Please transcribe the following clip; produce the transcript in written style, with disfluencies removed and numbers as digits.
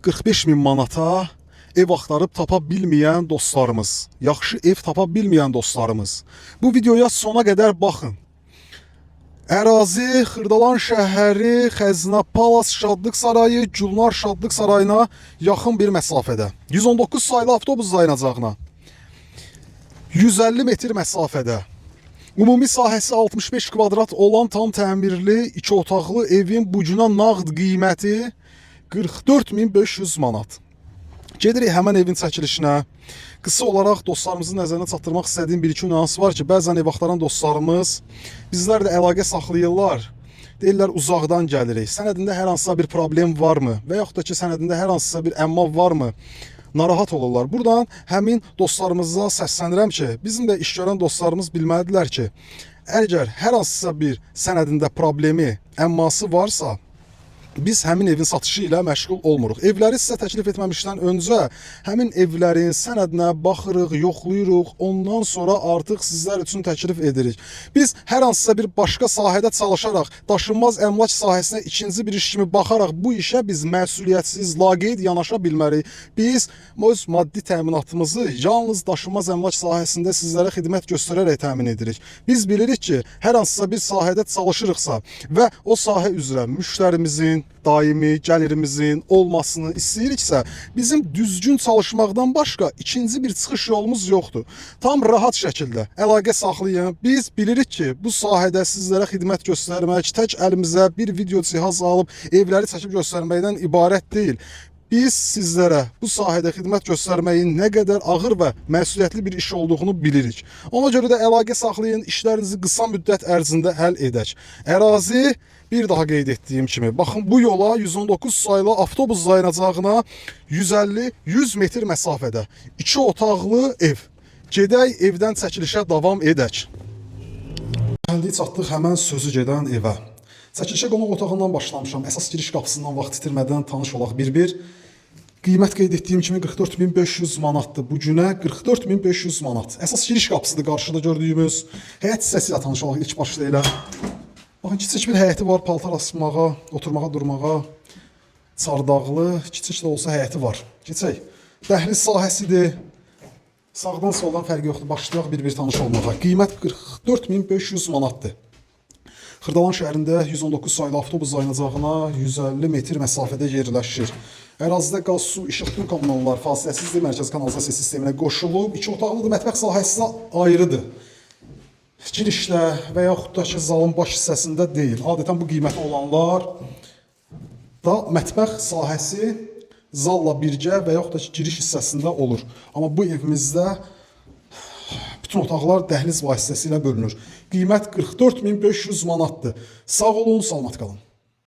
45 min manata ev axtarıb tapa bilməyən dostlarımız, yaxşı ev tapa bilməyən dostlarımız, bu videoya sona qədər baxın. Ərazi Xırdalan şəhəri, Xəzinə Palas Şadlıq Sarayı, Gülnar Şadlıq Sarayına yaxın bir məsafədə. 119 saylı avtobus dayanacağına 150 metr məsafədə. Ümumi sahəsi 65 kvadrat olan tam təmirli iki otaqlı evin bu günə nağd qiyməti 44.500 manat. Gedirik həmən evin çəkilişinə. Qısa olaraq dostlarımızın nəzərinə çatdırmaq istədiyim bir iki nüans var ki, bəzən ev axtaran dostlarımız bizlərlə əlaqə saxlayırlar. Deyirlər uzaqdan gəlirik. Sənədində hər hansısa bir problem varmı? Və yaxud da ki, sənədində hər hansısa bir əmma varmı? Narahat olurlar. Buradan həmin dostlarımıza səslənirəm ki, bizim də iş görən dostlarımız bilməlidirlər ki, əgər hər hansısa bir sənədində problemi, əmması varsa, biz həmin evin satışı ilə məşğul olmuruq. Evləri sizə təklif etməmişdən öncə həmin evlərin sənədinə baxırıq, yoxlayırıq, ondan sonra artıq sizlər üçün təklif edirik. Biz hər hansısa bir başqa sahədə çalışaraq, daşınmaz əmlak sahəsinə ikinci bir iş kimi baxaraq bu işə biz məsuliyyətsiz, laqeyd yanaşa bilmərik. Biz öz maddi təminatımızı yalnız daşınmaz əmlak sahəsində sizlərə xidmət göstərərək təmin edirik. Biz bilirik ki, hər hansısa bir sahədə çalışırıqsa və o sahə üzrə müştərimizin, daimi gəlirimizin olmasını istəyiriksə, bizim düzgün çalışmaqdan başqa ikinci bir çıxış yolumuz yoxdur. Tam rahat şəkildə əlaqə saxlayın. Biz bilirik ki, bu sahədə sizlərə xidmət göstərmək tək əlimizə bir video cihaz alıb evləri çəkib göstərməkdən ibarət deyil. Biz sizlərə bu sahədə xidmət göstərməyin nə qədər ağır və məsuliyyətli bir iş olduğunu bilirik. Ona görə də əlaqə saxlayın, işlərinizi qısa müddət ərzində həll edək. Ərazi bir daha qeyd etdiyim kimi, baxın bu yola 119 saylı avtobus dayanacağına 150-100 metr məsafədə iki otaqlı ev. Gedək evdən çəkilişə davam edək. Gəldik çatdıq həmən sözü gedən evə. Çəkilişə qonaq otağından başlamışam. Əsas giriş qapısından vaxt itirmədən tanış olaq bir-bir. Qiymət qeyd etdiyim kimi 44.500 manatdır. Bu günə 44.500 manat. Əsas giriş qapısıdır qarşıda gördüyümüz. Həyət hissəsi ilə tanış olaq ilk başda elə. Baxın kiçik bir həyəti var, paltar asmağa, oturmağa, durmağa. Çardaqlı, kiçik də olsa həyəti var. Keçək. Dəhliz sahəsidir. Sağdan soldan fərqi yoxdur. Başlayaq bir-bir tanış olmağa. Qiymət 44.500 manatdır. Xırdalan şəhərində 119 saylı avtobus dayanacağına 150 metr məsafədə yerləşir. Ərazidə qaz, su, işıq, bütün kommunallar fasiləsizdir. Mərkəzi kanalizasiya sisteminə qoşulub. İki otaqlıdır, mətbəx sahəsi ayrıdır. Girişdə və yaxud da ki, zalın baş hissəsində deyil. Adətən bu qiymətə olanlar da mətbəx sahəsi zalla birgə və yaxud da ki, giriş hissəsində olur. Amma bu evimizdə bütün otaqlar dəhliz vasitəsilə bölünür. Qiymət 44.500 manatdır. Sağ olun, salamat qalın.